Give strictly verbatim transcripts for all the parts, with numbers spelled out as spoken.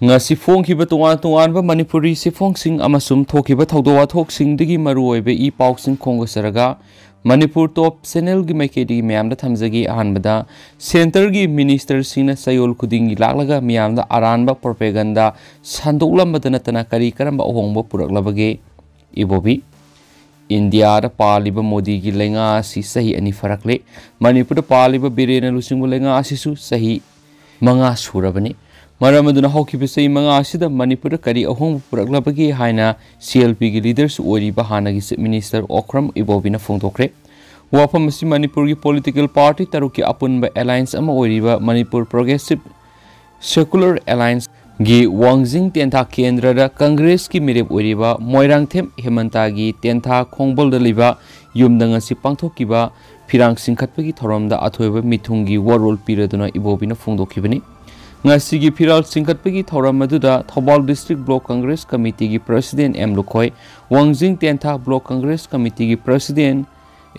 ꯉꯁꯤ ꯐꯣꯡꯈꯤꯕ ꯇꯣꯉꯥꯟ ꯇꯣꯉꯥꯟꯕ ꯃꯅꯤꯄꯨꯔꯤ ꯆꯦꯐꯣꯡꯁꯤꯡ ꯑꯃꯁꯨꯡ ꯊꯣꯛꯈꯤꯕ ꯊꯧꯗꯣꯛ ꯋꯥꯊꯣꯛꯁꯤꯡꯗꯒꯤ ꯃꯔꯨꯑꯣꯏꯕ ꯏ ꯄꯥꯎꯁꯤꯡ ꯈꯣꯝꯒꯠꯆꯔꯒ ꯃꯅꯤꯄꯨꯔ ꯇꯣꯞ ꯆꯦꯅꯦꯜꯒꯤ ꯃꯥꯏꯀꯩꯗꯒꯤ ꯃꯌꯥꯝꯗ ꯊꯝꯖꯒꯦ꯫ ꯑꯍꯥꯟꯕꯗ, ꯁꯦꯟꯇꯔꯒꯤ ꯃꯤꯅꯤꯁꯇꯔꯁꯤꯡꯅ ꯆꯌꯣꯜ ꯈꯨꯗꯤꯡꯒꯤ ꯂꯥꯛꯂꯒ ꯃꯤꯌꯥꯝꯗ ꯑꯔꯥꯟꯕ ꯄ꯭ꯔꯣꯄꯦꯒꯟꯗꯥ ꯁꯟꯗꯣꯛꯂꯝꯕꯗ ꯅꯠꯇꯅ ꯀꯔꯤ ꯀꯔꯝꯕ ꯑꯍꯣꯡꯕ ꯄꯨꯔꯛꯂꯕꯒꯦ? ꯏꯕꯣꯕꯤ, ꯏꯟꯗꯤꯌꯥꯗ ꯄꯥꯜꯂꯤꯕ ꯃꯣꯗꯤꯒꯤ ꯂꯩꯉꯥꯛ ꯑꯁꯤ ꯆꯍꯤ ꯑꯅꯤ ꯐꯥꯔꯛꯂꯦ꯫ ꯃꯅꯤꯄꯨꯔꯗ ꯄꯥꯜꯂꯤꯕ ꯕꯤꯔꯦꯟꯅ ꯂꯨꯆꯤꯡꯕ ꯂꯩꯉꯥꯛ ꯑꯁꯤꯁꯨ ꯆꯍꯤ ꯃꯉꯥ ꯁꯨꯔꯕꯅꯤ꯫ ꯃꯔꯝ ꯑꯗꯨꯅ ꯍꯧꯈꯤꯕ ꯆꯍꯤ ꯃꯉꯥ ꯑꯁꯤꯗ ꯃꯅꯤꯄꯨꯔꯗ ꯀꯔꯤ ꯑꯍꯣꯡꯕ ꯄꯨꯔꯛꯂꯕꯒꯦ ꯍꯥꯏꯅ ꯁꯤ ꯑꯦꯜ ꯄꯤꯒꯤ ꯂꯤꯗꯔꯁꯨ ꯑꯣꯏꯔꯤꯕ ꯍꯥꯟꯅꯒꯤ ꯆꯤꯐ ꯃꯤꯅꯤꯁꯇꯔ ꯑꯣꯀ꯭ꯔꯝ ꯏꯕꯣꯕꯤꯅ ꯐꯣꯡꯗꯣꯛꯈ꯭ꯔꯦ꯫ ꯋꯥꯐꯝ ꯑꯁꯤ ꯃꯅꯤꯄꯨꯔꯒꯤ ꯄꯣꯂꯤꯇꯤꯀꯦꯜ ꯄꯥꯔꯇꯤ ꯇꯔꯨꯛꯀꯤ ꯑꯄꯨꯟꯕ ꯑꯦꯂꯥꯏꯟꯁ ꯑꯃ ꯑꯣꯏꯔꯤꯕ ꯃꯅꯤꯄꯨꯔ ꯄ꯭ꯔꯣꯒ꯭ꯔꯦꯁꯤꯚ ꯁꯦꯀꯨꯂꯔ ꯑꯦꯂꯥꯏꯟꯁꯒꯤ ꯋꯥꯡꯖꯤꯡ ꯇꯦꯟꯊꯥ ꯀꯦꯟꯗ꯭ꯔꯗ ꯀꯪꯒ꯭ꯔꯦꯁꯀꯤ ꯃꯤꯔꯦꯞ ꯑꯣꯏꯔꯤꯕ ꯃꯣꯏꯔꯥꯡꯊꯦꯝ ꯍꯦꯃꯟꯇꯒꯤ ꯇꯦꯟꯊꯥ ꯈꯣꯡꯕꯜꯗ ꯂꯩꯕ ꯌꯨꯝꯗ ꯉꯁꯤ ꯄꯥꯡꯊꯣꯛꯈꯤꯕ ꯐꯤꯔꯥꯡ ꯆꯤꯡꯈꯠꯄꯒꯤ ꯊꯧꯔꯝꯗ ꯑꯊꯣꯏꯕ ꯃꯤꯊꯨꯡꯒꯤ ꯋꯥꯔꯣꯜ ꯄꯤꯔꯗꯨꯅ ꯏꯕꯣꯕꯤꯅ ꯐꯣꯡꯗꯣꯛꯈꯤꯕꯅꯤ꯫ ꯉꯁꯤꯒꯤ ꯐꯤꯔꯥꯜ ꯆꯤꯡꯈꯠꯄꯒꯤ ꯊꯧꯔꯝ ꯑꯗꯨꯗ ꯊꯧꯕꯥꯜ ꯗꯤꯁꯇ꯭ꯔꯤꯛ ꯕ꯭ꯂꯣꯛ ꯀꯪꯒ꯭ꯔꯦꯁ ꯀꯃꯤꯇꯤꯒꯤ president M Lukhoi, Wangjing Tentha block Congress ꯀꯃꯤꯇꯤꯒꯤ ꯄ꯭ꯔꯁꯤꯗꯦꯟ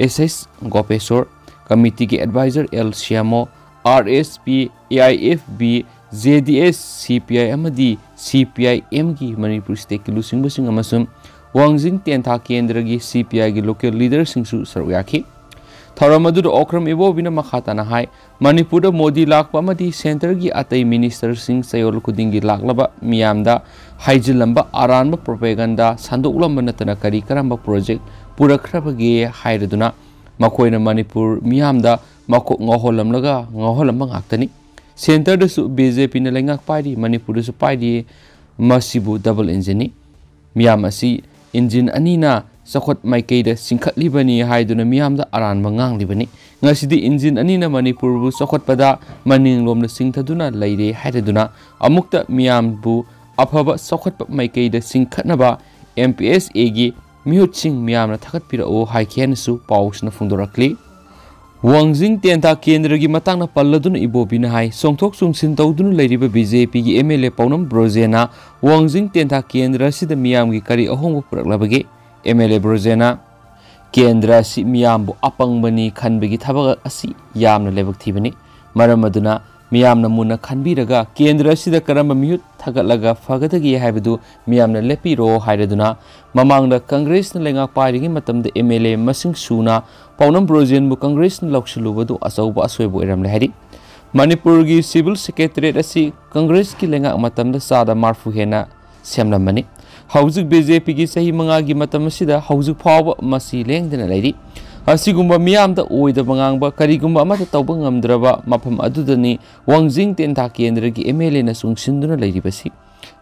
ꯑꯦꯁ ꯑꯦꯁ ꯒꯣꯄꯦꯁꯣꯔ, ꯀꯃꯤꯇꯤꯒꯤ adviser L Shyamo, R S P, A I F B, J D S, C P ꯑꯥꯏ ꯑꯃꯗꯤ ꯁꯤ ꯄꯤ ꯑꯥꯏ ꯑꯦꯝꯒꯤ ꯃꯅꯤꯄꯨꯔ ꯁ꯭ꯇꯦꯠꯀꯤ ꯂꯨꯆꯤꯡꯕꯁꯤꯡ ꯑꯃꯁꯨꯡ ꯋꯥꯡꯖꯤꯡ ꯇꯦꯟꯊꯥ ꯀꯦꯟꯗ꯭ꯔꯒꯤ ꯁꯤ ꯄꯤ ꯑꯥꯏꯒꯤ ꯂꯣꯀꯦꯜ ꯂꯤꯗꯔꯁꯤꯡꯁꯨ ꯁꯔꯨꯛ ꯌꯥꯈꯤ꯫ ꯊꯧꯔꯝ ꯑꯗꯨꯗ ꯑꯣꯀ꯭ꯔꯝ ꯏꯕꯣꯕꯤꯅ ꯃꯈꯥ ꯇꯥꯅ ꯍꯥꯏ, ꯃꯅꯤꯄꯨꯔꯗ ꯃꯣꯗꯤ ꯂꯥꯛꯄ ꯑꯃꯗꯤ ꯁꯦꯟꯇꯔꯒꯤ ꯑꯇꯩ ꯃꯤꯅꯤꯁꯇꯔꯁꯤꯡ ꯆꯌꯣꯜ ꯈꯨꯗꯤꯡꯒꯤ ꯂꯥꯛꯂꯕ ꯃꯤꯌꯥꯝꯗ ꯍꯥꯏꯖꯤꯜꯂꯝꯕ ꯑꯔꯥꯟꯕ ꯄ꯭ꯔꯣꯄꯦꯒꯟꯗꯥ ꯁꯟꯗꯣꯛꯂꯝꯕ ꯅꯠꯇꯅ ꯀꯔꯤ ꯀꯔꯝꯕ ꯄ꯭ꯔꯣꯖꯦꯛ ꯄꯨꯔꯛꯈ꯭ꯔꯕꯒꯦ ꯍꯥꯏꯔꯗꯨꯅ ꯃꯈꯣꯏꯅ ꯃꯅꯤꯄꯨꯔ ꯃꯤꯌꯥꯝꯗ ꯃꯀꯣꯛ ꯉꯥꯎꯍꯜꯂꯝꯂꯒ ꯉꯥꯎꯍꯜꯂꯝꯕ ꯉꯥꯛꯇꯅꯤ꯫ ꯁꯦꯟꯇꯔꯗꯁꯨ ꯕꯤ ꯖꯦ ꯄꯤꯅ ꯂꯩꯉꯥꯛ ꯄꯥꯏꯔꯤ, ꯃꯅꯤꯄꯨꯔꯗꯁꯨ ꯄꯥꯏꯔꯤ, ꯃꯁꯤꯕꯨ ꯗꯕꯜ ꯏꯟꯖꯤꯟꯅꯤ꯫ ꯃꯤꯌꯥꯝ ꯑꯁꯤ ꯏꯟꯖꯤꯟ ꯑꯅꯤꯅ ꯆꯥꯎꯈꯠ ꯃꯥꯏꯀꯩꯗ ꯆꯤꯡꯈꯠꯂꯤꯕꯅꯤ ꯍꯥꯏꯗꯨꯅ ꯃꯤꯌꯥꯝꯗ ꯑꯔꯥꯟꯕ ꯉꯥꯡꯂꯤꯕꯅꯤ꯫ ꯉꯁꯤꯗꯤ ꯏꯟꯖꯤꯟ ꯑꯅꯤꯅ ꯃꯅꯤꯄꯨꯔꯕꯨ ꯆꯥꯎꯈꯠꯄꯗ ꯃꯅꯤꯡꯂꯣꯝꯗ ꯆꯤꯡꯊꯗꯨꯅ ꯂꯩꯔꯦ ꯍꯥꯏꯔꯗꯨꯅ ꯑꯃꯨꯛꯇ ꯃꯤꯌꯥꯝꯕꯨ ꯑꯐꯕ ꯆꯥꯎꯈꯠꯄ ꯃꯥꯏꯀꯩꯗ ꯆꯤꯡꯈꯠꯅꯕ ꯑꯦꯝ ꯄꯤ ꯑꯦꯁ ꯑꯦꯒꯤ ꯃꯤꯍꯨꯠꯁꯤꯡ ꯃꯤꯌꯥꯝꯅ ꯊꯥꯒꯠꯄꯤꯔꯛꯎ ꯍꯥꯏꯈꯤ ꯍꯥꯏꯅꯁꯨ ꯄꯥꯎꯁꯤꯅ ꯐꯣꯡꯗꯣꯔꯛꯂꯤ꯫ ꯋꯥꯡꯖꯤꯡ ꯇꯦꯟꯊꯥ ꯀꯦꯟꯗ꯭ꯔꯒꯤ ꯃꯇꯥꯡꯗ ꯄꯜꯂꯗꯨꯅ ꯏꯕꯣꯕꯤꯅ ꯍꯥꯏ, ꯆꯣꯡꯊꯣꯛ ꯆꯣꯡꯁꯤꯟ ꯇꯧꯗꯨꯅ ꯂꯩꯔꯤꯕ ꯕꯤ ꯖꯦ ꯄꯤꯒꯤ ꯑꯦꯝ ꯑꯦꯜ ꯑꯦ ꯄꯥꯎꯅꯝ ꯕ꯭ꯔꯣꯖꯦꯅ ꯋꯥꯡꯖꯤꯡ ꯇꯦꯟꯊꯥ ꯀꯦꯟꯗ꯭ꯔ ꯑꯁꯤꯗ ꯃꯤꯌꯥꯝꯒꯤ ꯀꯔꯤ ꯑꯍꯣꯡꯕ ꯄꯨꯔꯛꯂꯕꯒꯦ? ꯑꯦꯝ ꯑꯦꯜ ꯑꯦ ꯕ꯭ꯔꯣꯖꯦꯅ, ꯀꯦꯟꯗ꯭ꯔ ꯑꯁꯤ ꯃꯤꯌꯥꯝꯕꯨ ꯑꯄꯪꯕꯅꯤ ꯈꯟꯕꯒꯤ ꯊꯕꯛ ꯑꯁꯤ ꯌꯥꯝꯅ ꯂꯥꯏꯕꯛ ꯊꯤꯕꯅꯤ꯫ ꯃꯔꯝ ꯑꯗꯨꯅ ꯃꯤꯌꯥꯝꯅ ꯃꯨꯟꯅ ꯈꯟꯕꯤꯔꯒ ꯀꯦꯟꯗ꯭ꯔ ꯑꯁꯤꯗ ꯀꯔꯝꯕ ꯃꯤꯍꯨꯠ ꯊꯥꯒꯠꯂꯒ ꯐꯒꯗꯒꯦ ꯍꯥꯏꯕꯗꯨ ꯃꯤꯌꯥꯝꯅ ꯂꯦꯞꯄꯤꯔꯣ ꯍꯥꯏꯔꯗꯨꯅ, ꯃꯃꯥꯡꯗ ꯀꯪꯒ꯭ꯔꯦꯁꯅ ꯂꯩꯉꯥꯛ ꯄꯥꯏꯔꯤꯉꯩ ꯃꯇꯝꯗ M L A ꯃꯁꯤꯡ ꯁꯨꯅ ꯄꯥꯎꯅꯝ ꯕ꯭ꯔꯣꯖꯦꯟꯕꯨ ꯀꯪꯒ꯭ꯔꯦꯁꯅ ꯂꯧꯁꯤꯜꯂꯨꯕꯗꯨ ꯑꯆꯧꯕ ꯑꯁꯣꯏꯕ ꯑꯣꯏꯔꯝꯂꯦ ꯍꯥꯏꯔꯤ꯫ ꯃꯅꯤꯄꯨꯔꯒꯤ civil secretariat ꯑꯁꯤ ꯀꯪꯒ꯭ꯔꯦꯁꯀꯤ ꯂꯩꯉꯥꯛ ꯃꯇꯝꯗ ꯆꯥꯗ ꯃꯔꯐꯨ ꯍꯦꯟꯅ ꯁꯦꯝꯂꯝꯕꯅꯤ꯫ ꯍꯧꯖꯤꯛ B J Pꯒꯤ ꯆꯍꯤ ꯃꯉꯥꯒꯤ ꯃꯇꯝ ꯑꯁꯤꯗ ꯍꯧꯖꯤꯛ ꯐꯥꯎꯕ ꯃꯁꯤ ꯂꯦꯡꯗꯅ ꯂꯩꯔꯤ꯫ ꯑꯁꯤꯒꯨꯝꯕ ꯃꯤꯌꯥꯝꯗ ꯑꯣꯏꯗꯕ ꯉꯥꯡꯕ, ꯀꯔꯤꯒꯨꯝꯕ ꯑꯃꯠꯇ ꯇꯧꯕ ꯉꯝꯗ꯭ꯔꯕ ꯃꯐꯝ ꯑꯗꯨꯗꯅꯤ ꯋꯥꯡꯖꯤꯡ ꯇꯦꯟꯊꯥ ꯀꯦꯟꯗ꯭ꯔꯒꯤ M L Aꯅ ꯆꯨꯡꯁꯤꯟꯗꯨꯅ ꯂꯩꯔꯤꯕꯁꯤ꯫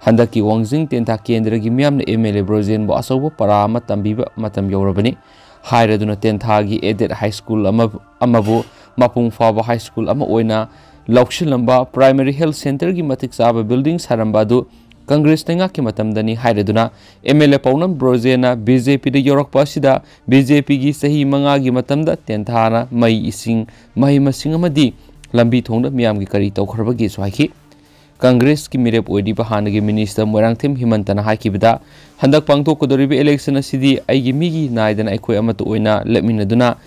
ꯍꯟꯗꯛꯀꯤ ꯋꯥꯡꯖꯤꯡ ꯇꯦꯟꯊꯥ ꯀꯦꯟꯗ꯭ꯔꯒꯤ ꯃꯤꯌꯥꯝꯅ M L A ꯕ꯭ꯔꯣꯖꯦꯟꯕꯨ ꯑꯆꯧꯕ ꯄꯔꯥ ꯑꯃ ꯇꯝꯕꯤꯕ ꯃꯇꯝ ꯌꯧꯔꯕꯅꯤ꯫ ꯍꯥꯏꯔꯗꯨꯅ ꯇꯦꯟꯊꯥꯒꯤ aided high school ꯑꯃ, ꯑꯃꯕꯨ ꯃꯄꯨꯡ ꯐꯥꯕ high school ꯑꯃ ꯑꯣꯏꯅ ꯂꯧꯁꯤꯜꯂꯝꯕ, primary health centreꯒꯤ ꯃꯇꯤꯛ ꯆꯥꯕ building ꯁꯥꯔꯝꯕ ꯑꯗꯨ ꯀꯪꯒ꯭ꯔꯦꯁ ꯂꯩꯉꯥꯛꯀꯤ ꯃꯇꯝꯗꯅꯤ ꯍꯥꯏꯔꯗꯨꯅ, M L A ꯄꯥꯎꯅꯝ ꯕ꯭ꯔꯣꯖꯦꯟꯅ B J Pꯗ ꯌꯧꯔꯛꯄ ꯑꯁꯤꯗ B J Pꯒꯤ ꯆꯍꯤ ꯃꯉꯥꯒꯤ ꯃꯇꯝꯗ ꯇꯦꯟꯊꯥꯅ ꯃꯩ, ꯏꯁꯤꯡ, ꯃꯍꯩ ꯃꯁꯤꯡ ꯑꯃꯗꯤ ꯂꯝꯕꯤ ꯊꯣꯡꯗ ꯃꯤꯌꯥꯝꯒꯤ ꯀꯔꯤ ꯇꯧꯈ꯭ꯔꯕꯒꯦꯁꯨ ꯍꯥꯏꯈꯤ꯫ ꯀꯪꯒ꯭ꯔꯦꯁꯀꯤ ꯃꯤꯔꯦꯞ ꯑꯣꯏꯔꯤꯕ ꯍꯥꯟꯅꯒꯤ minister ꯃꯣꯏꯔꯥꯡꯊꯦꯝ ꯍꯤꯃꯟꯇꯅ ꯍꯥꯏꯈꯤꯕꯗ, ꯍꯟꯗꯛ ꯄꯥꯡꯊꯣꯛꯀꯗꯧꯔꯤꯕ election ꯑꯁꯤꯗꯤ ꯑꯩꯒꯤ ꯃꯤꯒꯤ ꯅꯥꯏꯗꯅ ꯑꯩꯈꯣꯏ ꯑꯃꯠꯇ ꯑꯣꯏꯅ ꯂꯦꯞꯃꯤꯟꯅꯗꯨꯅ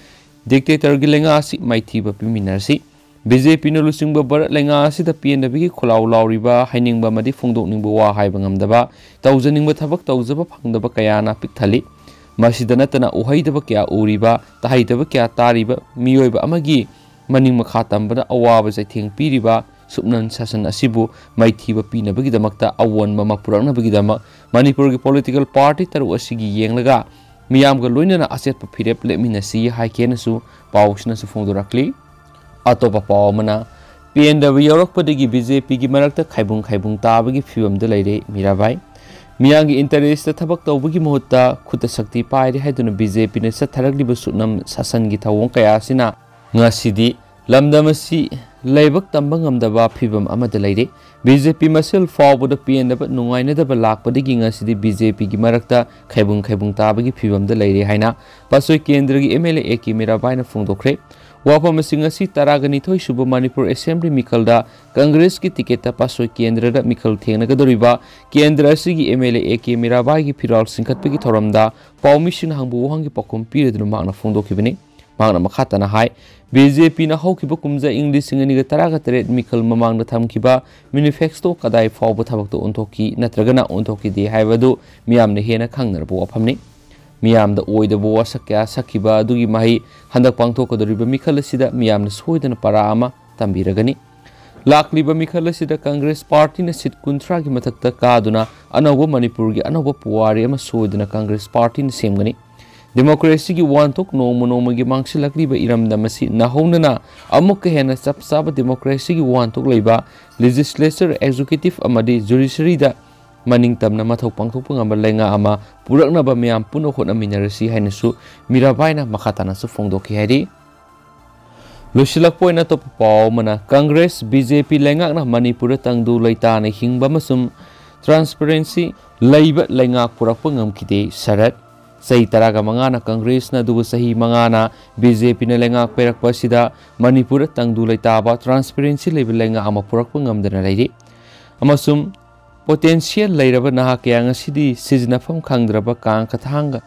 dictatorꯒꯤ ꯂꯩꯉꯥꯛ ꯑꯁꯤ ꯃꯥꯏꯊꯤꯕ ꯄꯤꯃꯤꯟꯅꯔꯁꯤ꯫ B J Pꯅ ꯂꯨꯆꯤꯡꯕ ꯚꯥꯔꯠ ꯂꯩꯉꯥꯛ ꯑꯁꯤꯗ ꯄꯦꯟꯗꯕꯒꯤ ꯈꯣꯜꯂꯥꯎ ꯂꯥꯎꯔꯤꯕ, ꯍꯥꯏꯅꯤꯡꯕ ꯑꯃꯗꯤ ꯐꯣꯡꯗꯣꯛꯅꯤꯡꯕ ꯋꯥ ꯍꯥꯏꯕ ꯉꯝꯗꯕ, ꯇꯧꯖꯅꯤꯡꯕ ꯊꯕꯛ ꯇꯧꯖꯕ ꯐꯪꯗꯕ ꯀꯌꯥꯅ ꯄꯤꯛ ꯊꯜꯂꯤ꯫ ꯃꯁꯤꯗ ꯅꯠꯇꯅ ꯎꯍꯩꯗꯕ ꯀꯌꯥ ꯎꯔꯤꯕ, ꯇꯥꯍꯩꯗꯕ ꯀꯌꯥ ꯇꯥꯔꯤꯕ ꯃꯤꯑꯣꯏꯕ ꯑꯃꯒꯤ ꯃꯅꯤꯡ ꯃꯈꯥ ꯇꯝꯕꯅ ꯑꯋꯥꯕ ꯆꯩꯊꯦꯡ ꯄꯤꯔꯤꯕ ꯁꯨꯞꯅꯟ ꯁꯥꯁꯟ ꯑꯁꯤꯕꯨ ꯃꯥꯏꯊꯤꯕ ꯄꯤꯅꯕꯒꯤꯗꯃꯛꯇ ꯑꯑꯣꯟꯕ ꯑꯃ ꯄꯨꯔꯛꯅꯕꯒꯤꯗꯃꯛ ꯃꯅꯤꯄꯨꯔꯒꯤ political party ꯇꯔꯨꯛ ꯑꯁꯤꯒꯤ ꯌꯦꯡꯂꯒ ꯃꯤꯌꯥꯝꯒ ꯂꯣꯏꯅꯅ ꯑꯆꯦꯠꯄ ꯐꯤꯔꯦꯞ ꯂꯦꯞꯃꯤꯟꯅꯁꯤ ꯍꯥꯏꯈꯤ ꯍꯥꯏꯅꯁꯨ ꯄꯥꯎꯁꯤꯅꯁꯨ ꯐꯣꯡꯗꯣꯔꯛꯂꯤ꯫ ꯑꯇꯣꯞꯄ ꯄꯥꯎ ꯑꯃꯅ, ꯄꯦꯟꯗꯕ ꯌꯥꯎꯔꯛꯄꯗꯒꯤ B J Pꯒꯤ ꯃꯔꯛꯇ ꯈꯥꯏꯕꯨꯡ ꯈꯥꯏꯕꯨꯡ ꯇꯥꯕꯒꯤ ꯐꯤꯕꯝꯗ ꯂꯩꯔꯦ ꯃꯤꯔꯥꯕꯥꯏ꯫ ꯃꯤꯌꯥꯝꯒꯤ interestꯇ ꯊꯕꯛ ꯇꯧꯕꯒꯤ ꯃꯍꯨꯠꯇ ꯈꯨꯠꯇ ꯁꯛꯇꯤ ꯄꯥꯏꯔꯦ ꯍꯥꯏꯗꯨꯅ B J Pꯅ ꯆꯠꯊꯔꯛꯂꯤꯕ ꯁꯨꯞꯅꯝ ꯁꯥꯁꯟꯒꯤ ꯊꯧꯑꯣꯡ ꯀꯌꯥ ꯑꯁꯤꯅ ꯉꯁꯤꯗꯤ ꯂꯝꯗꯝ ꯑꯁꯤ ꯂꯥꯏꯕꯛ ꯇꯝꯕ ꯉꯝꯗꯕ ꯐꯤꯕꯝ ꯑꯃꯗ ꯂꯩꯔꯦ꯫ B J P ꯃꯁꯦꯜ ꯐꯥꯎꯕꯗ ꯄꯦꯟꯗꯕ, ꯅꯨꯡꯉꯥꯏꯅꯗꯕ ꯂꯥꯛꯄꯗꯒꯤ ꯉꯁꯤꯗꯤ B J Pꯒꯤ ꯃꯔꯛꯇ ꯈꯥꯏꯕꯨꯡ ꯈꯥꯏꯕꯨꯡ ꯇꯥꯕꯒꯤ ꯐꯤꯕꯝꯗ ꯂꯩꯔꯦ ꯍꯥꯏꯅ ꯄꯥꯠꯁꯣꯏ ꯀꯦꯟꯗ꯭ꯔꯒꯤ M L A A K ꯃꯤꯔꯥꯕꯥꯏꯅ ꯐꯣꯡꯗꯣꯛꯈ꯭ꯔꯦ꯫ ꯋꯥꯐꯝ ꯑꯁꯤ ꯉꯁꯤ ꯇꯔꯥꯒ ꯅꯤꯊꯣꯏ ꯁꯨꯕ ꯃꯅꯤꯄꯨꯔ Assembly ꯃꯤꯈꯜꯗ ꯀꯪꯒ꯭ꯔꯦꯁꯀꯤ ticketꯇ ꯄꯥꯠꯁꯣꯏ ꯀꯦꯟꯗ꯭ꯔꯗ ꯃꯤꯈꯜ ꯊꯦꯡꯅꯒꯗꯧꯔꯤꯕ ꯀꯦꯟꯗ꯭ꯔ ꯑꯁꯤꯒꯤ M L A A K ꯃꯤꯔꯥꯕꯥꯏꯒꯤ ꯐꯤꯔꯥꯜ ꯆꯤꯡꯈꯠꯄꯒꯤ ꯊꯧꯔꯝꯗ ꯄꯥꯎꯃꯤꯁꯤꯡꯅ ꯍꯪꯕ ꯋꯥꯍꯪꯒꯤ ꯄꯥꯎꯈꯨꯝ ꯄꯤꯔꯗꯨꯅ ꯃꯍꯥꯛꯅ ꯐꯣꯡꯗꯣꯛꯈꯤꯕꯅꯤ꯫ ꯃꯍꯥꯛꯅ ꯃꯈꯥ ꯇꯥꯅ ꯍꯥꯏ, ꯕꯤ ꯖꯦ ꯄꯤꯅ ꯍꯧꯈꯤꯕ ꯀꯨꯝꯖꯥ ꯏꯪ ꯂꯤꯁꯤꯡ ꯑꯅꯤꯒ ꯇꯔꯥꯒ ꯇꯔꯦꯠ ꯃꯤꯈꯜ ꯃꯃꯥꯡꯗ ꯊꯝꯈꯤꯕ ꯃꯦꯅꯤꯐꯦꯁꯇꯣ ꯀꯗꯥꯏ ꯐꯥꯎꯕ ꯊꯕꯛꯇ ꯑꯣꯟꯊꯣꯛꯈꯤ ꯅꯠꯇ꯭ꯔꯒꯅ ꯑꯣꯟꯊꯣꯛꯈꯤꯗꯦ ꯍꯥꯏꯕꯗꯨ ꯃꯤꯌꯥꯝꯅ ꯍꯦꯟꯅ ꯈꯪꯅꯔꯕ ꯋꯥꯐꯝꯅꯤ꯫ ꯃꯤꯌꯥꯝꯗ ꯑꯣꯏꯗꯕ ꯋꯥꯁꯛ ꯀꯌꯥ ꯁꯛꯈꯤꯕ ꯑꯗꯨꯒꯤ ꯃꯍꯩ ꯍꯟꯗꯛ ꯄꯥꯡꯊꯣꯛꯀꯗꯧꯔꯤꯕ ꯃꯤꯈꯜ ꯑꯁꯤꯗ ꯃꯤꯌꯥꯝꯅ ꯁꯣꯏꯗꯅ ꯄꯔꯥ ꯑꯃ ꯇꯝꯕꯤꯔꯒꯅꯤ꯫ ꯂꯥꯛꯂꯤꯕ ꯃꯤꯈꯜ ꯑꯁꯤꯗ ꯀꯪꯒ꯭ꯔꯦꯁ ꯄꯥꯔꯇꯤꯅ ꯁꯤꯠ ꯀꯨꯟꯊ꯭ꯔꯥꯒꯤ ꯃꯊꯛꯇ ꯀꯥꯗꯨꯅ ꯑꯅꯧꯕ ꯃꯅꯤꯄꯨꯔꯒꯤ ꯑꯅꯧꯕ ꯄꯨꯋꯥꯔꯤ ꯑꯃ ꯁꯣꯏꯗꯅ ꯀꯪꯒ꯭ꯔꯦꯁ ꯄꯥꯔꯇꯤꯅ ꯁꯦꯝꯒꯅꯤ꯫ ꯗꯦꯃꯣꯀ꯭ꯔꯦꯁꯤꯒꯤ ꯋꯥꯍꯟꯊꯣꯛ ꯅꯣꯡꯃ ꯅꯣꯡꯃꯒꯤ ꯃꯥꯡꯁꯤꯜꯂꯛꯂꯤꯕ ꯏꯔꯝꯗꯝ ꯑꯁꯤ ꯅꯧꯍꯧꯅꯅ ꯑꯃꯨꯛꯀ ꯍꯦꯟꯅ ꯆꯞ ꯆꯥꯕ ꯗꯦꯃꯣꯀ꯭ꯔꯦꯁꯤꯒꯤ ꯋꯥꯍꯟꯊꯣꯛ ꯂꯩꯕ ꯂꯦꯖꯤꯁꯂꯦꯆꯔ, ꯑꯦꯛꯖꯤꯀ꯭ꯌꯨꯇꯤꯚ ꯑꯃꯗꯤ ꯖꯨꯗꯤꯁꯔꯤꯗ ꯃꯅꯤꯡ ꯇꯝꯅ ꯃꯊꯧ ꯄꯥꯡꯊꯣꯛꯄ ꯉꯝꯕ ꯂꯩꯉꯥꯛ ꯑꯃ ꯄꯨꯔꯛꯅꯕ ꯃꯤꯌꯥꯝ ꯄꯨꯟꯅ ꯍꯣꯠꯅꯃꯤꯟꯅꯔꯁꯤ ꯍꯥꯏꯅꯁꯨ ꯃꯤꯔꯥꯕꯥꯏꯅ ꯃꯈꯥ ꯇꯥꯅꯁꯨ ꯐꯣꯡꯗꯣꯛꯈꯤ ꯍꯥꯏꯔꯤ꯫ ꯂꯣꯏꯁꯤꯜꯂꯛꯄ ꯑꯣꯏꯅ ꯑꯇꯣꯞꯄ ꯄꯥꯎ ꯑꯃꯅ, ꯀꯪꯒ꯭ꯔꯦꯁ, ꯕꯤ ꯖꯦ ꯄꯤ ꯂꯩꯉꯥꯛꯅ ꯃꯅꯤꯄꯨꯔꯗ ꯇꯪꯗꯨ ꯂꯩꯇꯥꯅ ꯍꯤꯡꯕ ꯑꯃꯁꯨꯡ ꯇ꯭ꯔꯥꯟꯁꯄꯔꯦꯟꯁꯤ ꯂꯩꯕ ꯂꯩꯉꯥꯛ ꯄꯨꯔꯛꯄ ꯉꯝꯈꯤꯗꯦ꯫ ꯁꯔꯠ, ꯆꯍꯤ ꯇꯔꯥꯒ ꯃꯉꯥꯅ ꯀꯪꯒ꯭ꯔꯦꯁꯅ, ꯑꯗꯨꯒ ꯆꯍꯤ ꯃꯉꯥꯅ ꯕꯤ ꯖꯦ ꯄꯤꯅ ꯂꯩꯉꯥꯛ ꯄꯥꯏꯔꯛꯄ ꯑꯁꯤꯗ ꯃꯅꯤꯄꯨꯔꯗ ꯇꯪꯗꯨ ꯂꯩꯇꯥꯕ, ꯇ꯭ꯔꯥꯟꯁꯄꯔꯦꯟꯁꯤ ꯂꯩꯕ ꯂꯩꯉꯥꯛ ꯑꯃ ꯄꯨꯔꯛꯄ ꯉꯝꯗꯅ ꯂꯩꯔꯤ꯫ ꯑꯃꯁꯨꯡ ꯄꯣꯇꯦꯟꯁꯤꯌꯦꯜ ꯂꯩꯔꯕ ꯅꯍꯥ ꯀꯌꯥ ꯉꯁꯤꯗꯤ ꯁꯤꯖꯤꯟꯅꯐꯝ ꯈꯪꯗ꯭ꯔꯕ ꯀꯥꯡ ꯈꯊꯥꯡꯒ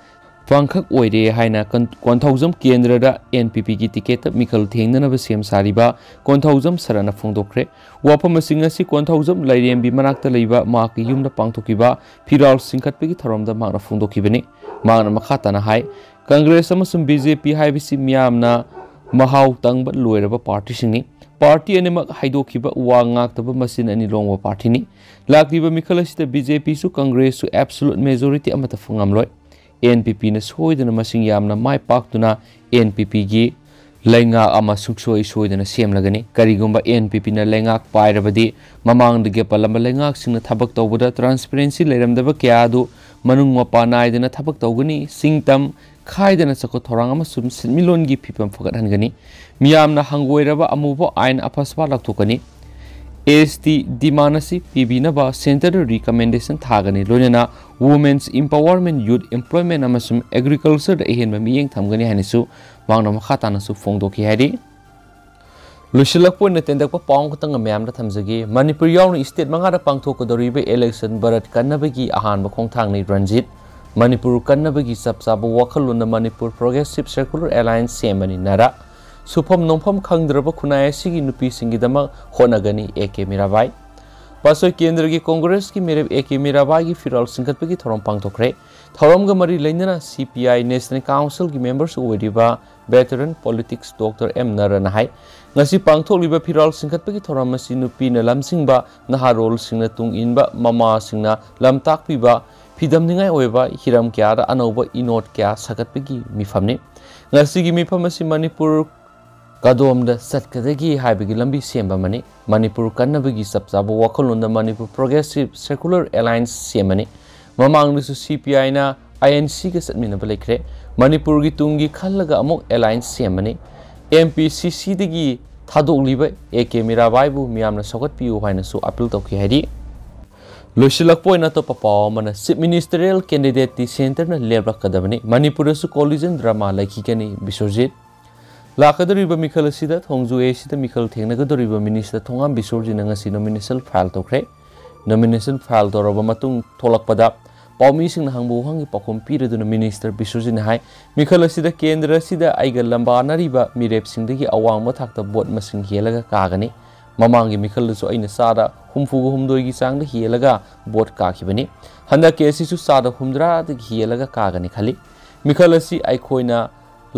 ꯄꯥꯡꯈꯛ ꯑꯣꯏꯔꯦ ꯍꯥꯏꯅ ꯀꯟ-, ꯀꯣꯟꯊꯧꯖꯝ ꯀꯦꯟꯗ꯭ꯔꯗ ꯑꯦꯟ ꯄꯤ ꯄꯤꯒꯤ ꯇꯤꯀꯦꯠꯇ ꯃꯤꯈꯜ ꯊꯦꯡꯅꯅꯕ ꯁꯦꯝ ꯁꯥꯔꯤꯕ ꯀꯣꯟꯊꯧꯖꯝ ꯁꯔꯠꯅ ꯐꯣꯡꯗꯣꯛꯈ꯭ꯔꯦ꯫ ꯋꯥꯐꯝ ꯑꯁꯤꯡ ꯑꯁꯤ ꯀꯣꯟꯊꯧꯖꯝ ꯂꯥꯏꯔꯦꯝꯕꯤ ꯃꯅꯥꯛꯇ ꯂꯩꯕ ꯃꯍꯥꯛꯀꯤ ꯌꯨꯝꯗ ꯄꯥꯡꯊꯣꯛꯈꯤꯕ ꯐꯤꯔꯥꯜ ꯆꯤꯡꯈꯠꯄꯒꯤ ꯊꯧꯔꯝꯗ ꯃꯍꯥꯛꯅ ꯐꯣꯡꯗꯣꯛꯈꯤꯕꯅꯤ꯫ ꯃꯍꯥꯛꯅ ꯃꯈꯥ ꯇꯥꯅ ꯍꯥꯏ, ꯀꯪꯒ꯭ꯔꯦꯁ ꯑꯃꯁꯨꯡ ꯕꯤ ꯖꯦ ꯄꯤ ꯍꯥꯏꯕꯁꯤ ꯃꯤꯌꯥꯝꯅ ꯃꯍꯥꯎ ꯇꯪꯕ ꯂꯣꯏꯔꯕ ꯄꯥꯔꯇꯤꯁꯤꯡꯅꯤ꯫ ꯄꯥꯔꯇꯤ ꯑꯅꯤꯃꯛ ꯍꯥꯏꯗꯣꯛꯈꯤꯕ ꯋꯥ ꯉꯥꯛꯇꯕ ꯃꯆꯤꯟ ꯑꯅꯤ ꯂꯣꯡꯕ ꯄꯥꯔꯇꯤꯅꯤ꯫ ꯂꯥꯛꯂꯤꯕ ꯃꯤꯈꯜ ꯑꯁꯤꯗ ꯕꯤ ꯖꯦ ꯄꯤꯁꯨ ꯀꯪꯒ꯭ꯔꯦꯁꯁꯨ ꯑꯦꯕꯁꯣꯂꯨꯠ ꯃꯦꯖꯣꯔꯤꯇꯤ ꯑꯃꯠꯇ ꯐꯪꯉꯝꯂꯣꯏ꯫ ꯑꯦꯟ ꯄꯤ ꯄꯤꯅ ꯁꯣꯏꯗꯅ ꯃꯁꯤꯡ ꯌꯥꯝꯅ ꯃꯥꯏ ꯄꯥꯛꯇꯨꯅ ꯑꯦꯟ ꯄꯤ ꯄꯤꯒꯤ ꯂꯩꯉꯥꯛ ꯑꯃ ꯁꯨꯡꯁꯣꯏ ꯁꯣꯏꯗꯅ ꯁꯦꯝꯂꯒꯅꯤ꯫ ꯀꯔꯤꯒꯨꯝꯕ ꯑꯦꯟ ꯄꯤ ꯄꯤꯅ ꯂꯩꯉꯥꯛ ꯄꯥꯏꯔꯕꯗꯤ, ꯃꯃꯥꯡꯗꯒꯤ ꯄꯜꯂꯝꯕ ꯂꯩꯉꯥꯛꯁꯤꯡꯅ ꯊꯕꯛ ꯇꯧꯕꯗ ꯇ꯭ꯔꯥꯟꯁꯄꯔꯦꯟꯁꯤ ꯂꯩꯔꯝꯗꯕ ꯀꯌꯥ ꯑꯗꯨ ꯃꯅꯨꯡ ꯃꯄꯥꯟ ꯅꯥꯏꯗꯅ ꯊꯕꯛ ꯇꯧꯒꯅꯤ꯫ ꯁꯤꯡꯇꯝ ꯈꯥꯏꯗꯅ ꯆꯥꯎꯈꯠ ꯊꯧꯔꯥꯡ ꯑꯃꯁꯨꯡ ꯁꯤꯟꯃꯤꯠꯂꯣꯟꯒꯤ ꯐꯤꯕꯝ ꯐꯒꯠꯍꯟꯒꯅꯤ꯫ ꯃꯤꯌꯥꯝꯅ ꯍꯪꯒꯣꯏꯔꯕ ꯑꯃꯨꯕ ꯑꯥꯏꯟ ꯑꯐꯁꯄꯥ ꯂꯥꯎꯊꯣꯛꯀꯅꯤ꯫ ꯑꯦꯁ ꯇꯤ ꯗꯤꯃꯥꯟ ꯑꯁꯤ ꯄꯤꯕꯤꯅꯕ ꯁꯦꯟꯇꯔꯗ ꯔꯤꯀꯃꯦꯟꯗꯦꯁꯟ ꯊꯥꯒꯅꯤ, ꯂꯣꯏꯅꯅ ꯋꯨꯃꯦꯟꯁ ꯏꯝꯄꯥꯋꯔꯃꯦꯟ, ꯌꯨꯠ ꯑꯦꯝꯄ꯭ꯂꯣꯏꯃꯦꯟ ꯑꯃꯁꯨꯡ ꯑꯦꯒ꯭ꯔꯤꯀꯜꯆꯔꯗ ꯑꯍꯦꯟꯕ ꯃꯤꯠꯌꯦꯡ ꯊꯝꯒꯅꯤ ꯍꯥꯏꯅꯁꯨ ꯃꯍꯥꯛꯅ ꯃꯈꯥ ꯇꯥꯅꯁꯨ ꯐꯣꯡꯗꯣꯛꯈꯤ ꯍꯥꯏꯔꯤ꯫ ꯂꯣꯏꯁꯤꯜꯂꯛꯄ ꯑꯣꯏꯅ ꯇꯦꯟꯇꯛꯄ ꯄꯥꯎ ꯑꯃꯈꯛꯇꯪ ꯃꯌꯥꯝꯗ ꯊꯝꯖꯒꯦ꯫ ꯃꯅꯤꯄꯨꯔ ꯌꯥꯎꯅ ꯁ꯭ꯇꯦꯠ ꯃꯉꯥꯗ ꯄꯥꯡꯊꯣꯛꯀꯗꯧꯔꯤꯕ ꯏꯂꯦꯛꯁꯟ ꯚꯥꯔꯠ ꯀꯟꯅꯕꯒꯤ ꯑꯍꯥꯟꯕ ꯈꯣꯡꯊꯥꯡꯅꯤ꯫ ꯔꯟꯖꯤꯠ, ꯃꯅꯤꯄꯨꯔ ꯀꯟꯅꯕꯒꯤ ꯆꯞ ꯆꯥꯕ ꯋꯥꯈꯜꯂꯣꯟꯗ ꯃꯅꯤꯄꯨꯔ ꯄ꯭ꯔꯣꯒ꯭ꯔꯦꯁꯤꯚ ꯁꯦꯀꯨꯂꯔ ꯑꯦꯂꯥꯏꯟꯁ ꯁꯦꯝꯕꯅꯤ ꯅꯔꯥ꯫ ꯁꯨꯐꯝ ꯅꯣꯝꯐꯝ ꯈꯪꯗ꯭ꯔꯕ ꯈꯨꯟꯅꯥꯏ ꯑꯁꯤꯒꯤ ꯅꯨꯄꯤꯁꯤꯡꯒꯤꯗꯃꯛ ꯍꯣꯠꯅꯒꯅꯤ ꯑꯦ ꯀꯦ ꯃꯤꯔꯥꯕꯥꯏ꯫ ꯄꯥꯠꯁꯣꯏ ꯀꯦꯟꯗ꯭ꯔꯒꯤ ꯀꯣꯡꯒ꯭ꯔꯦꯁꯀꯤ ꯃꯤꯔꯦꯞ ꯑꯦ ꯀꯦ ꯃꯤꯔꯥꯕꯥꯏꯒꯤ ꯐꯤꯔꯥꯜ ꯆꯤꯡꯈꯠꯄꯒꯤ ꯊꯧꯔꯝ ꯄꯥꯡꯊꯣꯛꯈ꯭ꯔꯦ꯫ ꯊꯧꯔꯝꯒ ꯃꯔꯤ ꯂꯩꯅꯅ ꯁꯤ ꯄꯤ ꯑꯥꯏ ꯅꯦꯁꯅꯦꯜ ꯀꯥꯎꯟꯁꯤꯜꯒꯤ ꯃꯦꯝꯕꯔꯁꯨ ꯑꯣꯏꯔꯤꯕ ꯚꯦꯇꯔꯟ ꯄꯣꯂꯤꯇꯤꯛꯁ ꯗꯣꯛꯇꯔ ꯑꯦꯝ ꯅꯔꯅ ꯍꯥꯏ, ꯉꯁꯤ ꯄꯥꯡꯊꯣꯛꯂꯤꯕ ꯐꯤꯔꯥꯜ ꯆꯤꯡꯈꯠꯄꯒꯤ ꯊꯧꯔꯝ ꯑꯁꯤ ꯅꯨꯄꯤꯅ ꯂꯝꯖꯤꯡꯕ, ꯅꯍꯥꯔꯣꯜꯁꯤꯡꯅ ꯇꯨꯡ ꯏꯟꯕ, ꯃꯃꯥꯁꯤꯡꯅ ꯂꯝ ꯇꯥꯛꯄꯤꯕ, ꯐꯤꯗꯝꯅꯤꯡꯉꯥꯏ ꯑꯣꯏꯕ ꯍꯤꯔꯝ ꯀꯌꯥꯗ ꯑꯅꯧꯕ ꯏꯅꯣꯠ ꯀꯌꯥ ꯁꯥꯒꯠꯄꯒꯤ ꯃꯤꯐꯝꯅꯤ꯫ ꯉꯁꯤꯒꯤ ꯃꯤꯐꯝ ꯑꯁꯤ ꯃꯅꯤꯄꯨꯔ ꯀꯗꯣꯝꯗ ꯆꯠꯀꯗꯒꯦ ꯍꯥꯏꯕꯒꯤ ꯂꯝꯕꯤ ꯁꯦꯝꯕ ꯑꯃꯅꯤ꯫ ꯃꯅꯤꯄꯨꯔ ꯀꯟꯅꯕꯒꯤ ꯆꯞ ꯆꯥꯕ ꯋꯥꯈꯜꯂꯣꯟꯗ ꯃꯅꯤꯄꯨꯔ ꯄ꯭ꯔꯣꯒ꯭ꯔꯦꯁꯤꯚ ꯁꯦꯀꯨꯂꯔ ꯑꯦꯂꯥꯏꯟꯁ ꯁꯦꯝꯕꯅꯤ꯫ ꯃꯃꯥꯡꯗꯁꯨ ꯁꯤ ꯄꯤ ꯑꯥꯏꯅ ꯑꯥꯏ ꯑꯦꯟ ꯁꯤꯒ ꯆꯠꯃꯤꯟꯅꯕ ꯂꯩꯈ꯭ꯔꯦ꯫ ꯃꯅꯤꯄꯨꯔꯒꯤ ꯇꯨꯡꯒꯤ ꯈꯜꯂꯒ ꯑꯃꯨꯛ ꯑꯦꯂꯥꯏꯟꯁ ꯁꯦꯝꯕꯅꯤ꯫ ꯑꯦꯝ ꯄꯤ ꯁꯤ ꯁꯤꯗꯒꯤ ꯊꯥꯗꯣꯛꯂꯤꯕ ꯑꯦ ꯀꯦ ꯃꯤꯔꯥꯕꯥꯏꯕꯨ ꯃꯤꯌꯥꯝꯅ ꯁꯧꯒꯠꯄꯤꯌꯨ ꯍꯥꯏꯅꯁꯨ ꯑꯄꯤꯜ ꯇꯧꯈꯤ ꯍꯥꯏꯔꯤ꯫ ꯂꯣꯏꯁꯤꯜꯂꯛꯄ ꯑꯣꯏꯅ ꯑꯇꯣꯞꯄ ꯄꯥꯎ ꯑꯃꯅ, ꯆꯤꯐ ꯃꯤꯅꯤꯁꯇꯔꯤꯌꯦꯜ ꯀꯦꯟꯗꯤꯗꯦꯠꯇꯤ ꯁꯦꯟꯇꯔꯅ ꯂꯦꯞꯂꯛꯀꯗꯕꯅꯤ꯫ ꯃꯅꯤꯄꯨꯔꯗꯁꯨ ꯀꯣꯂꯤꯖꯟ ꯗ꯭ꯔꯃꯥ ꯂꯩꯈꯤꯒꯅꯤ, ꯕꯤꯁ꯭ꯋꯖꯤꯠ꯫ ꯂꯥꯛꯀꯗꯧꯔꯤꯕ ꯃꯤꯈꯜ ꯑꯁꯤꯗ ꯊꯣꯡꯖꯨ ꯑꯦ ꯁꯤꯗ ꯃꯤꯈꯜ ꯊꯦꯡꯅꯒꯗꯧꯔꯤꯕ ꯃꯤꯅꯤꯁꯇꯔ ꯊꯣꯉꯥꯝ ꯕꯤꯁ꯭ꯋꯖꯤꯠꯅ ꯉꯁꯤ ꯅꯣꯃꯤꯅꯦꯁꯟ ꯐꯥꯏꯜ ꯇꯧꯈ꯭ꯔꯦ꯫ ꯅꯣꯃꯤꯅꯦꯁꯟ ꯐꯥꯏꯜ ꯇꯧꯔꯕ ꯃꯇꯨꯡ ꯊꯣꯛꯂꯛꯄꯗ ꯄꯥꯎꯃꯤꯁꯤꯡꯅ ꯍꯪꯕ ꯋꯥꯍꯪꯒꯤ ꯄꯥꯎꯈꯨꯝ ꯄꯤꯔꯗꯨꯅ ꯃꯤꯅꯤꯁꯇꯔ ꯕꯤꯁ꯭ꯋꯖꯤꯠꯅ ꯍꯥꯏ, ꯃꯤꯈꯜ ꯑꯁꯤꯗ ꯀꯦꯟꯗ꯭ꯔ ꯑꯁꯤꯗ ꯑꯩꯒ ꯂꯝꯕꯥꯅꯔꯤꯕ ꯃꯤꯔꯦꯞꯁꯤꯡꯗꯒꯤ ꯑꯋꯥꯡꯕ ꯊꯥꯛꯇ ꯚꯣꯠ ꯃꯁꯤꯡ ꯍꯦꯜꯂꯒ ꯀꯥꯒꯅꯤ꯫ ꯃꯃꯥꯡꯒꯤ ꯃꯤꯈꯜꯗꯁꯨ ꯑꯩꯅ ꯆꯥꯗ ꯍꯨꯝꯐꯨꯒ ꯍꯨꯝꯗꯣꯏꯒꯤ ꯆꯥꯡꯗ ꯍꯦꯜꯂꯒ ꯚꯣꯠ ꯀꯥꯈꯤꯕꯅꯤ꯫ ꯍꯟꯗꯛꯀꯤ ꯑꯁꯤꯁꯨ ꯆꯥꯗ ꯍꯨꯝꯗ꯭ꯔꯥꯗꯒꯤ ꯍꯦꯜꯂꯒ ꯀꯥꯒꯅꯤ ꯈꯜꯂꯤ꯫ ꯃꯤꯈꯜ ꯑꯁꯤ ꯑꯩꯈꯣꯏꯅ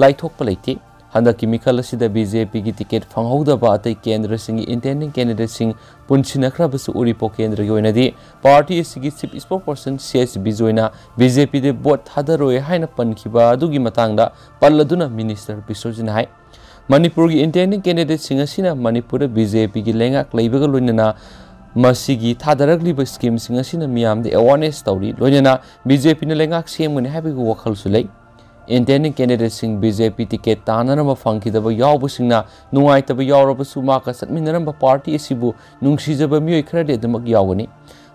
ꯂꯥꯏꯊꯣꯛꯄ ꯂꯩꯇꯦ꯫ ꯍꯟꯗꯛꯀꯤ ꯃꯤꯈꯜ ꯑꯁꯤꯗ ꯕꯤ ꯖꯦ ꯄꯤꯒꯤ ꯇꯤꯀꯦꯠ ꯐꯪꯍꯧꯗꯕ ꯑꯇꯩ ꯀꯦꯟꯗ꯭ꯔꯁꯤꯡꯒꯤ ꯏꯟꯇꯦꯟꯗꯤꯡ ꯀꯦꯟꯗꯤꯗꯦꯠꯁꯤꯡ ꯄꯨꯟꯁꯤꯟꯅꯈ꯭ꯔꯕꯁꯨ ꯎꯔꯤꯄꯣꯛ ꯀꯦꯟꯗ꯭ꯔꯒꯤ ꯑꯣꯏꯅꯗꯤ ꯄꯥꯔꯇꯤ ꯑꯁꯤꯒꯤ ꯆꯤꯐ ꯏꯁꯄꯣꯛꯄꯔꯁꯟ ꯁꯤ ꯑꯦꯁ ꯕꯤꯖꯣꯏꯅ ꯕꯤ ꯖꯦ ꯄꯤꯗ ꯚꯣꯠ ꯊꯥꯗꯔꯣꯏ ꯍꯥꯏꯅ ꯄꯟꯈꯤꯕ ꯑꯗꯨꯒꯤ ꯃꯇꯥꯡꯗ ꯄꯜꯂꯗꯨꯅ ꯃꯤꯅꯤꯁꯇꯔ ꯕꯤꯁ꯭ꯋꯖꯤꯠꯅ ꯍꯥꯏ, ꯃꯅꯤꯄꯨꯔꯒꯤ ꯏꯟꯇꯦꯟꯗꯤꯡ ꯀꯦꯟꯗꯤꯗꯦꯠꯁꯤꯡ ꯑꯁꯤꯅ ꯃꯅꯤꯄꯨꯔꯗ ꯕꯤ ꯖꯦ ꯄꯤꯒꯤ ꯂꯩꯉꯥꯛ ꯂꯩꯕꯒ ꯂꯣꯏꯅꯅ ꯃꯁꯤꯒꯤ ꯊꯥꯗꯔꯛꯂꯤꯕ ꯁ꯭ꯀꯤꯝꯁꯤꯡ ꯑꯁꯤꯅ ꯃꯤꯌꯥꯝꯗ ꯑꯦꯋꯥꯔꯅꯦꯁ ꯇꯧꯔꯤ, ꯂꯣꯏꯅꯅ ꯕꯤ ꯖꯦ ꯄꯤꯅ ꯂꯩꯉꯥꯛ ꯁꯦꯝꯒꯅꯤ ꯍꯥꯏꯕꯒꯤ ꯋꯥꯈꯜꯁꯨ ꯂꯩ꯫ ꯏꯟꯇꯦꯟꯗꯤꯡ ꯀꯦꯟꯗꯤꯗꯦꯠꯁꯤꯡ ꯕꯤ ꯖꯦ ꯄꯤ ꯇꯤꯀꯦꯠ ꯇꯥꯅꯅꯕ ꯐꯪꯈꯤꯗꯕ ꯌꯥꯎꯕꯁꯤꯡꯅ ꯅꯨꯡꯉꯥꯏꯇꯕ ꯌꯥꯎꯔꯕꯁꯨ ꯃꯍꯥꯛꯀ ꯆꯠꯃꯤꯟꯅꯔꯝꯕ ꯄꯥꯔꯇꯤ ꯑꯁꯤꯕꯨ ꯅꯨꯡꯁꯤꯖꯕ ꯃꯤꯑꯣꯏ ꯈꯔꯗꯤ ꯑꯗꯨꯃꯛ ꯌꯥꯎꯒꯅꯤ꯫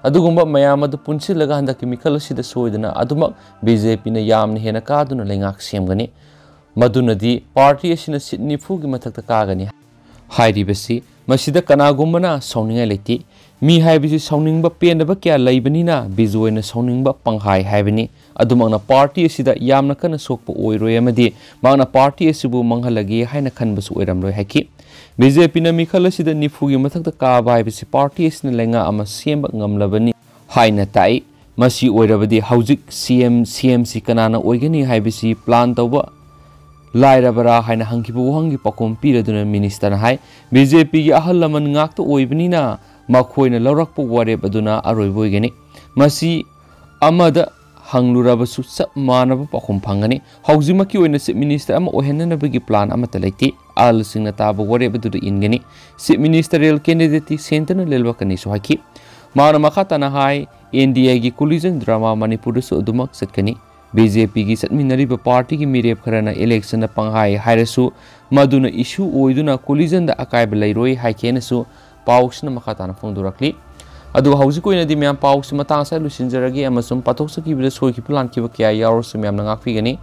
ꯑꯗꯨꯒꯨꯝꯕ ꯃꯌꯥꯝ ꯑꯗꯨ ꯄꯨꯟꯁꯤꯜꯂꯒ ꯍꯟꯗꯛꯀꯤ ꯃꯤꯈꯜ ꯑꯁꯤꯗ ꯁꯣꯏꯗꯅ ꯑꯗꯨꯃꯛ ꯕꯤ ꯖꯦ ꯄꯤꯅ ꯌꯥꯝꯅ ꯍꯦꯟꯅ ꯀꯥꯗꯨꯅ ꯂꯩꯉꯥꯛ ꯁꯦꯝꯒꯅꯤ꯫ ꯃꯗꯨꯅꯗꯤ ꯄꯥꯔꯇꯤ ꯑꯁꯤꯅ ꯁꯤꯠ ꯅꯤꯐꯨꯒꯤ ꯃꯊꯛꯇ ꯀꯥꯒꯅꯤ ꯍꯥꯏꯔꯤꯕꯁꯤ꯫ ꯃꯁꯤꯗ ꯀꯅꯥꯒꯨꯝꯕꯅ ꯁꯥꯎꯅꯤꯡꯉꯥꯏ ꯂꯩꯇꯦ꯫ ꯃꯤ ꯍꯥꯏꯕꯁꯤ ꯁꯥꯎꯅꯤꯡꯕ ꯄꯦꯟꯗꯕ ꯀꯌꯥ ꯂꯩꯕꯅꯤꯅ ꯕꯤꯖꯣꯏꯅ ꯁꯥꯎꯅꯤꯡꯕ ꯄꯪꯍꯥꯏ ꯍꯥꯏꯕꯅꯤ꯫ ꯑꯗꯨꯃꯛꯅ ꯄꯥꯔꯇꯤ ꯑꯁꯤꯗ ꯌꯥꯝꯅ ꯀꯟꯅ ꯁꯣꯛꯄ ꯑꯣꯏꯔꯣꯏ ꯑꯃꯗꯤ ꯃꯍꯥꯛꯅ ꯄꯥꯔꯇꯤ ꯑꯁꯤꯕꯨ ꯃꯥꯡꯍꯜꯂꯒꯦ ꯍꯥꯏꯅ ꯈꯟꯕꯁꯨ ꯑꯣꯏꯔꯝꯂꯣꯏ ꯍꯥꯏꯈꯤ꯫ ꯕꯤ ꯖꯦ ꯄꯤꯅ ꯃꯤꯈꯜ ꯑꯁꯤꯗ ꯅꯤꯐꯨꯒꯤ ꯃꯊꯛꯇ ꯀꯥꯕ ꯍꯥꯏꯕꯁꯤ ꯄꯥꯔꯇꯤ ꯑꯁꯤꯅ ꯂꯩꯉꯥꯛ ꯑꯃ ꯁꯦꯝꯕ ꯉꯝꯂꯕꯅꯤ ꯍꯥꯏꯅ ꯇꯥꯛꯏ꯫ ꯃꯁꯤ ꯑꯣꯏꯔꯕꯗꯤ ꯍꯧꯖꯤꯛ ꯁꯤ ꯑꯦꯝ, ꯁꯤ ꯑꯦꯝ ꯁꯤ ꯀꯅꯥꯅ ꯑꯣꯏꯒꯅꯤ ꯍꯥꯏꯕꯁꯤ ꯄ꯭ꯂꯥꯟ ꯇꯧꯕ ꯂꯥꯏꯔꯕꯔꯥ ꯍꯥꯏꯅ ꯍꯪꯈꯤꯕ ꯋꯥꯍꯪꯒꯤ ꯄꯥꯎꯈꯨꯝ ꯄꯤꯔꯗꯨꯅ ꯃꯤꯅꯤꯁꯇꯔꯅ ꯍꯥꯏ, ꯕꯤ ꯖꯦ ꯄꯤꯒꯤ ꯑꯍꯜ ꯂꯃꯟ ꯉꯥꯛꯇ ꯑꯣꯏꯕꯅꯤꯅ ꯃꯈꯣꯏꯅ ꯂꯧꯔꯛꯄ ꯋꯥꯔꯦꯞ ꯑꯗꯨꯅ ꯑꯔꯣꯏꯕ ꯑꯣꯏꯒꯅꯤ꯫ ꯃꯁꯤ ꯑꯃꯗ ꯍꯪꯂꯨꯔꯕꯁꯨ ꯆꯞ ꯃꯥꯟꯅꯕ ꯄꯥꯎꯈꯨꯝ ꯐꯪꯒꯅꯤ꯫ ꯍꯧꯖꯤꯛꯃꯛꯀꯤ ꯑꯣꯏꯅ ꯆꯤꯐ ꯃꯤꯅꯤꯁꯇꯔ ꯑꯃ ꯑꯣꯏꯍꯟꯅꯅꯕꯒꯤ ꯄ꯭ꯂꯥꯟ ꯑꯃꯠꯇ ꯂꯩꯇꯦ꯫ ꯑꯍꯜꯁꯤꯡꯅ ꯇꯥꯕ ꯋꯥꯔꯦꯞ ꯑꯗꯨꯗ ꯏꯟꯒꯅꯤ꯫ ꯆꯤꯐ ꯃꯤꯅꯤꯁꯇꯔꯤꯌꯦꯜ ꯀꯦꯟꯗꯤꯗꯦꯠꯇꯤ ꯁꯦꯟꯇꯔꯅ ꯂꯦꯞꯂꯛꯀꯅꯤꯁꯨ ꯍꯥꯏꯈꯤ꯫ ꯃꯍꯥꯛꯅ ꯃꯈꯥ ꯇꯥꯅ ꯍꯥꯏ, ꯑꯦꯟ ꯗꯤ ꯑꯦꯒꯤ ꯀꯣꯂꯤꯖꯟ ꯗ꯭ꯔꯃꯥ ꯃꯅꯤꯄꯨꯔꯗꯁꯨ ꯑꯗꯨꯃꯛ ꯆꯠꯀꯅꯤ꯫ ꯕꯤ ꯖꯦ ꯄꯤꯒꯤ ꯆꯠꯃꯤꯟꯅꯔꯤꯕ ꯄꯥꯔꯇꯤꯒꯤ ꯃꯤꯔꯦꯞ ꯈꯔꯅ ꯏꯂꯦꯛꯁꯟꯗ ꯄꯪꯍꯥꯏ ꯍꯥꯏꯔꯁꯨ ꯃꯗꯨꯅ ꯏꯁꯨ ꯑꯣꯏꯗꯨꯅ ꯀꯣꯂꯤꯖꯟꯗ ꯑꯀꯥꯏꯕ ꯂꯩꯔꯣꯏ ꯍꯥꯏꯈꯤ ꯍꯥꯏꯅꯁꯨ ꯄꯥꯎꯁꯤꯅ ꯃꯈꯥ ꯇꯥꯅ ꯐꯣꯡꯗꯣꯔꯛꯂꯤ꯫ ꯑꯗꯨꯒ ꯍꯧꯖꯤꯛ ꯑꯣꯏꯅꯗꯤ ꯃꯌꯥꯝ ꯄꯥꯎꯁꯤ ꯃꯇꯥꯡ ꯑꯁꯤꯗ ꯂꯣꯏꯁꯤꯟꯖꯔꯒꯦ ꯑꯃꯁꯨꯡ ꯄꯥꯊꯣꯛꯆꯈꯤꯕꯗ ꯁꯣꯏꯈꯤꯕ ꯂꯥꯟꯈꯤꯕ ꯀꯌꯥ ꯌꯥꯎꯔꯁꯨ ꯃꯌꯥꯝꯅ ꯉꯥꯛꯄꯤꯒꯅꯤ꯫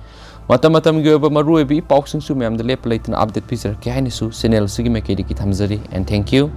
ꯃꯇꯝ ꯃꯇꯝꯒꯤ ꯑꯣꯏꯕ ꯃꯔꯨꯑꯣꯏꯕ ꯏ ꯄꯥꯎꯁꯤꯡꯁꯨ ꯃꯌꯥꯝꯗ ꯂꯦꯞꯄ ꯂꯩꯇꯅ ꯑꯞꯗꯦꯠ ꯄꯤꯖꯔꯛꯀꯦ ꯍꯥꯏꯅꯁꯨ ꯆꯦꯅꯦꯜ ꯑꯁꯤꯒꯤ ꯃꯥꯏꯀꯩꯗꯒꯤ ꯊꯝꯖꯔꯤ꯫ And thank you꯫